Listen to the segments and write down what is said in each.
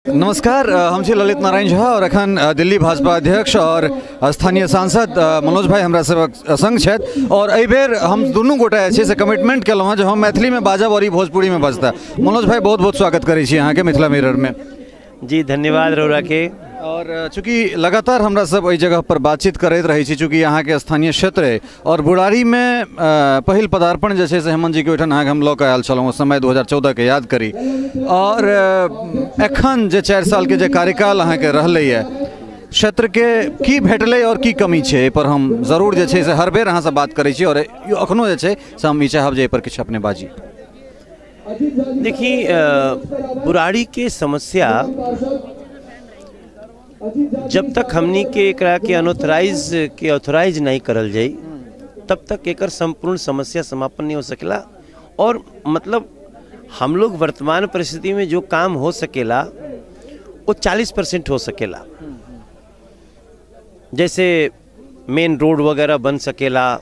नमस्कार, हम छी ललित नारायण झा और अखन दिल्ली भाजपा अध्यक्ष और स्थानीय सांसद मनोज भाई हमरा सबक संग छथि और एहि बेर हम दुनू गोटा जे छै से कमिटमेंट केलहुँ हँ जे हम मैथिलीमे बाजब और ई भोजपुरीमे बजता। मनोज भाई, बहुत बहुत स्वागत करै छी अहाँके मिथिला मिरर में। जी धन्यवाद रौरा के। और चूँकि लगातार हमरा सब एहि जगह पर बातचीत करैत रहै छी, चूँकि अहाँके स्थानीय क्षेत्र अइ और बुरारीमे पहिल पदार्पण जे छै से हेमंत जीके ओहिठाम अहाँके हम लऽ कऽ आयल छलहुँ, समय 2014 के याद करी। और एखन जे 4 सालके जे कार्यकाल अहाँके रहलैए, क्षेत्रके की भेटलै और की कमी छै, एहिपर हम जरूर जे छै से हर बेर अहाँसँ बात करै छी और एखनो जे छै से हम ई चाहब जे एहिपर किछु अपने बाजी। देखिए, बुराड़ी के समस्या जब तक हमनी के एकरा के अनऑथराइज के ऑथराइज नहीं करल जाई तब तक एकर संपूर्ण समस्या समापन नहीं हो सकेला। और मतलब हम लोग वर्तमान परिस्थिति में जो काम हो सकेला वो 40% हो सकेला। जैसे मेन रोड वगैरह बन सकेला,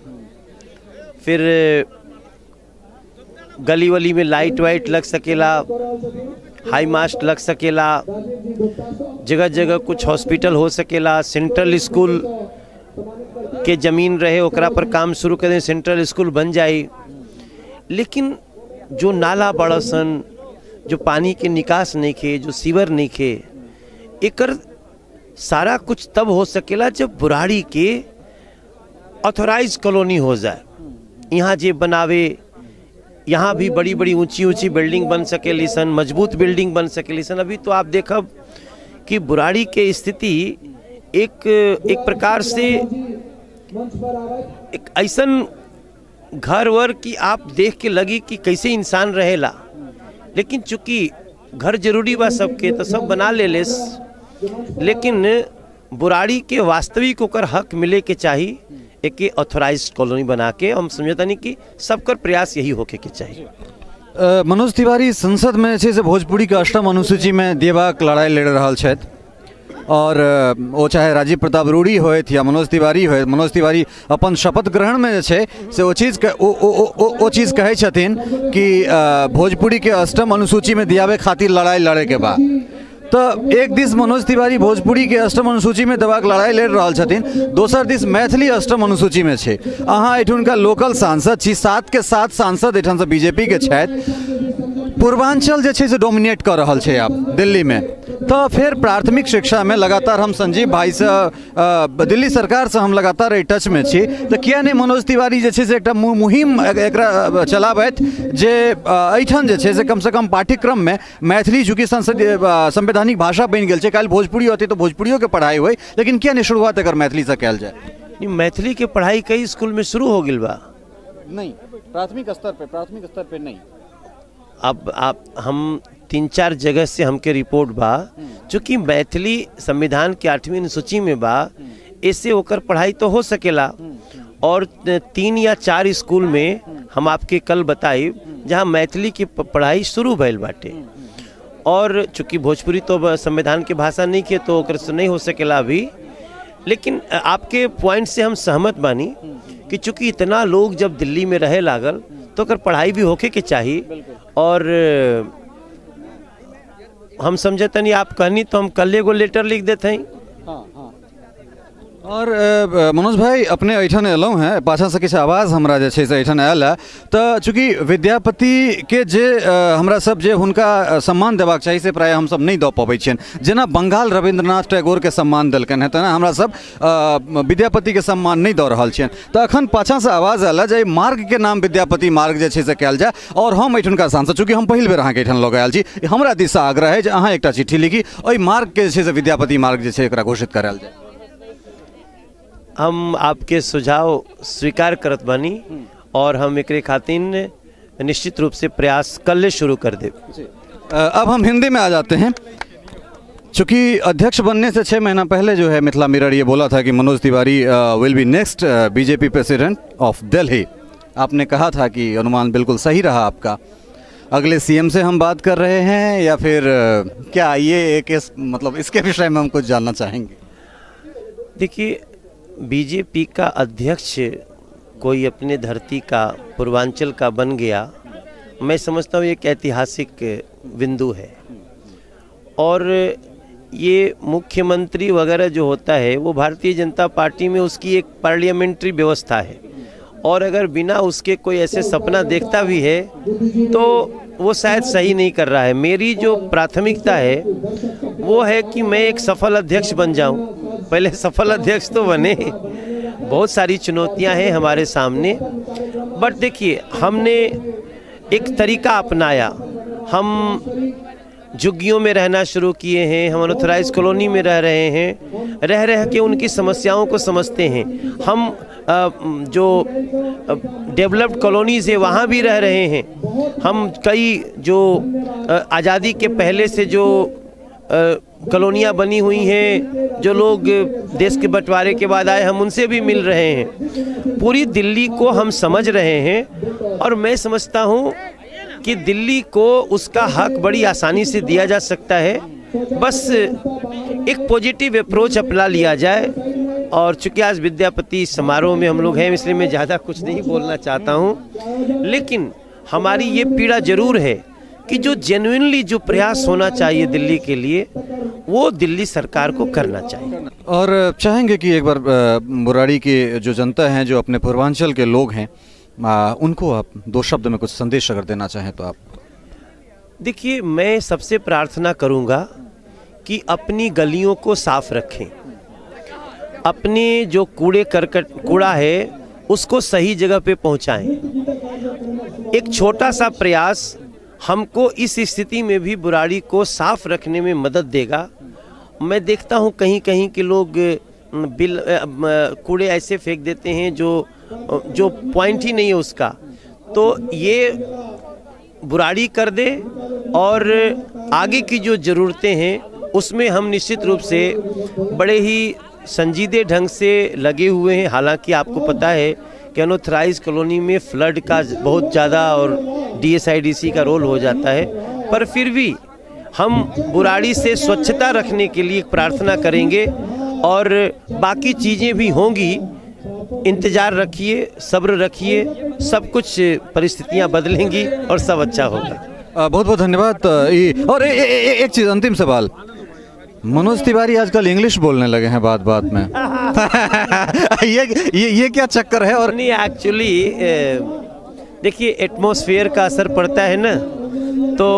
फिर गली वली में लाइट वाइट लग सकेला, हाई मास्ट लग सकेला, जगह जगह कुछ हॉस्पिटल हो सकेला, सेंट्रल स्कूल के ज़मीन रहे ओकरा पर काम शुरू करें, सेंट्रल स्कूल बन जाए। लेकिन जो नाला बड़सन, जो पानी के निकास नहीं खे, जो सीवर नहीं खे, एकर सारा कुछ तब हो सकेला जब बुराड़ी के ऑथोराइज कॉलोनी हो जाए। यहाँ जे बनावे, यहाँ भी बड़ी बड़ी ऊंची ऊंची बिल्डिंग बन सकेली सन, मजबूत बिल्डिंग बन सकेली सन। अभी तो आप देखब कि बुराड़ी के स्थिति एक एक प्रकार से एक ऐसन घर वर कि आप देख के लगी कि कैसे इंसान रहेला। लेकिन चूँकि घर जरूरी बा सबके तो सब बना ले लेस, लेकिन बुराड़ी के वास्तविक ओकर हक मिले के चाही एक ऑथोराइज कॉलोनी बना के। हम समझता नहीं कि सबकर प्रयास यही होके के चाहिए। मनोज तिवारी संसद में जे छै से भोजपुरी के अष्टम अनुसूची में देबाक लड़ाई लड़ि रहल छथि और ओ चाहे राजीव प्रताप रूडी होथि या मनोज तिवारी होथि, मनोज तिवारी अपन शपथ ग्रहण में जे छै से ओ चीज़ ओ ओ ओ चीज़ कहै छथिन कि भोजपुरी के अष्टम अनुसूची में दियाबे खातिर लड़ाई लड़े के बा। तो एक this Manoj Tiwari Bhojpuri के अष्टम अनुसूची में देबाक लड़ाई लड़ि रहल छथिन, दोसर this Maithili अष्टम अनुसूची में छै। अहाँ एहिठुनका लोकल सांसद छी, 7 के 7 सांसद एहिठामसँ बीजेपी के छथि। पूर्वांचल जे छै से डोमिनेट कऽ रहल छै आब दिल्ली में। तो फिर प्राथमिक शिक्षा में लगातार हम संजीव भाईसँ, दिल्ली सरकारसँ हम लगातार एहि टचमे छी, तऽ किया नहि मनोज तिवारी जे छै से एकटा मुहिम एकरा चलाबथि जे एहिठाम जे छै से कमसँ कम पाठ्यक्रममे मैथिली चूँकि संसदीय संवैधानिक भाषा बनि गेल छै, काल्हि भोजपुरी होतै तऽ भोजपुरियोके पढ़ाइ होइ, लेकिन किया नहि शुरुआत एकर मैथिलीसँ कयल जाय। मैथिली के पढ़ाई कई स्कूल में शुरू हो गई बा? नहीं, प्राथमिक स्तर पे, प्राथमिक स्तर पे नहीं। अब आप हम 3-4 जगह से हमके रिपोर्ट बा, चूँकि मैथिली संविधान के 8वीं अनुसूची में बा, ऐसे होकर पढ़ाई तो हो सकेला। और 3 या 4 स्कूल में हम आपके कल बताई जहाँ मैथिली की पढ़ाई शुरू भइल बाटे। और चूँकि भोजपुरी तो संविधान के भाषा नहीं के तो ओकर से नहीं हो सकेला अभी। लेकिन आपके पॉइंट से हम सहमत बानी कि चूँकि इतना लोग जब दिल्ली में रहे लागल तो अगर पढ़ाई भी होके के चाहिए। और हम समझे तनी आप कहनी तो हम कल एगो लेटर लिख देते हैं। हाँ हाँ। और मनोज भाई अपने एहिठाम एलहुँ हेँ, पाछाँसँ किछु आवाज़ हमरा जे छै से एहिठाम आयल है, तऽ चूँकि विद्यापतिके जे हमरा सब जे हुनका सम्मान देबाक चाही से प्रायः हमसब नहि दऽ पबै छियनि। जेना बंगाल रविन्द्रनाथ टैगोरके सम्मान देलकनि हेँ, तेना हमरा सब विद्यापतिके सम्मान नहि दऽ रहल छियनि। तऽ अखन पाछाँसँ आवाज़ आयल है जे मार्गके नाम विद्यापति मार्ग जे छै से कयल जाय। और हम एहिठुनका सांसद, चूँकि हम पहिल बेर अहाँके एहिठाम लऽ कऽ आयल छी, हमरा दिससँ आग्रह है जे अहाँ एकटा चिट्ठी लिखी ओहि मार्गके जे छै से विद्यापति मार्ग जे छै एकरा घोषित करायल जाय। हम आपके सुझाव स्वीकार करत बानी और हम एकरे खातिर निश्चित रूप से प्रयास कल शुरू कर दे। अब हम हिंदी में आ जाते हैं। चूँकि अध्यक्ष बनने से 6 महीना पहले जो है मिथिला मिरर ये बोला था कि Manoj Tiwari will be next BJP president of Delhi. आपने कहा था कि अनुमान बिल्कुल सही रहा आपका। अगले सीएम से हम बात कर रहे हैं या फिर क्या, ये एक मतलब इसके विषय में हम कुछ जानना चाहेंगे। देखिए, बीजेपी का अध्यक्ष कोई अपने धरती का, पूर्वांचल का बन गया, मैं समझता हूँ एक ऐतिहासिक बिंदु है। और ये मुख्यमंत्री वगैरह जो होता है वो भारतीय जनता पार्टी में उसकी एक पार्लियामेंट्री व्यवस्था है, और अगर बिना उसके कोई ऐसे सपना देखता भी है तो वो शायद सही नहीं कर रहा है। मेरी जो प्राथमिकता है वो है कि मैं एक सफल अध्यक्ष बन जाऊं, पहले सफल अध्यक्ष तो बने। बहुत सारी चुनौतियां हैं हमारे सामने, बट देखिए हमने एक तरीका अपनाया, हम झुग्गियों में रहना शुरू किए हैं, हम अनऑथराइज कॉलोनी में रह रहे हैं, रह रह के उनकी समस्याओं को समझते हैं। हम जो डेवलप्ड कॉलोनीज़ है वहाँ भी रह रहे हैं। हम कई जो आज़ादी के पहले से जो कॉलोनियाँ बनी हुई हैं, जो लोग देश के बंटवारे के बाद आए, हम उनसे भी मिल रहे हैं। पूरी दिल्ली को हम समझ रहे हैं और मैं समझता हूँ कि दिल्ली को उसका हक बड़ी आसानी से दिया जा सकता है, बस एक पॉजिटिव अप्रोच अपना लिया जाए। और चूँकि आज विद्यापति समारोह में हम लोग हैं, इसलिए मैं ज़्यादा कुछ नहीं बोलना चाहता हूँ, लेकिन हमारी ये पीड़ा ज़रूर है कि जो जेन्युइनली जो प्रयास होना चाहिए दिल्ली के लिए, वो दिल्ली सरकार को करना चाहिए। और चाहेंगे कि एक बार बुराड़ी के जो जनता हैं, जो अपने पूर्वांचल के लोग हैं, उनको आप दो शब्द में कुछ संदेश अगर देना चाहें तो आप। देखिए, मैं सबसे प्रार्थना करूंगा कि अपनी गलियों को साफ रखें, अपने जो कूड़े करकट कूड़ा है उसको सही जगह पे पहुंचाएं। एक छोटा सा प्रयास हमको इस स्थिति में भी बुराड़ी को साफ रखने में मदद देगा। मैं देखता हूँ कहीं कहीं के लोग बिल कूड़े ऐसे फेंक देते हैं जो जो पॉइंट ही नहीं है उसका, तो ये बुराड़ी कर दे। और आगे की जो ज़रूरतें हैं उसमें हम निश्चित रूप से बड़े ही संजीदे ढंग से लगे हुए हैं। हालांकि आपको पता है कि अनऑथराइज कॉलोनी में फ्लड का बहुत ज़्यादा और DSIDC का रोल हो जाता है, पर फिर भी हम बुराड़ी से स्वच्छता रखने के लिए प्रार्थना करेंगे और बाकी चीज़ें भी होंगी। इंतज़ार रखिए, सब्र रखिए, सब कुछ परिस्थितियां बदलेंगी और सब अच्छा होगा। बहुत बहुत धन्यवाद। और एक चीज़, अंतिम सवाल, मनोज तिवारी आजकल इंग्लिश बोलने लगे हैं बात बात में। ये क्या चक्कर है? और नहीं, एक्चुअली देखिए एटमॉस्फेयर का असर पड़ता है ना, तो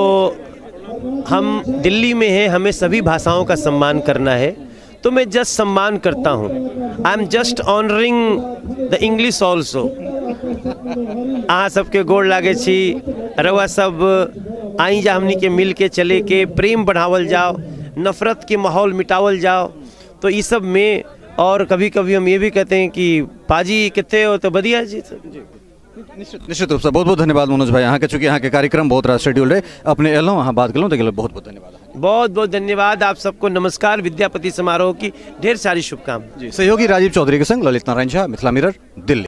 हम दिल्ली में हैं, हमें सभी भाषाओं का सम्मान करना है, तो मैं जस्ट सम्मान करता हूँ। I am just honouring the English also. अहाँ सबके गोड़ लागे छी, रउआ सब आई जा, हमनी के मिल के चले के प्रेम बढ़ावल जाओ, नफ़रत के माहौल मिटावल जाओ, तो ये सब में। और कभी कभी हम ये भी कहते हैं कि पाजी कितने हो, तो बढ़िया जी। निश्चित रूप से बहुत बहुत धन्यवाद मनोज भाई। यहाँ के चूँकि यहाँ के कार्यक्रम बहुत रास शेड्यूल है, अपने एलों वहाँ बात करूँ तो बहुत बहुत धन्यवाद। बहुत बहुत धन्यवाद आप सबको, नमस्कार। विद्यापति समारोह की ढेर सारी शुभकामनाएं। सहयोगी राजीव चौधरी के संग ललित नारायण झा, मिथिला मिरर, दिल्ली।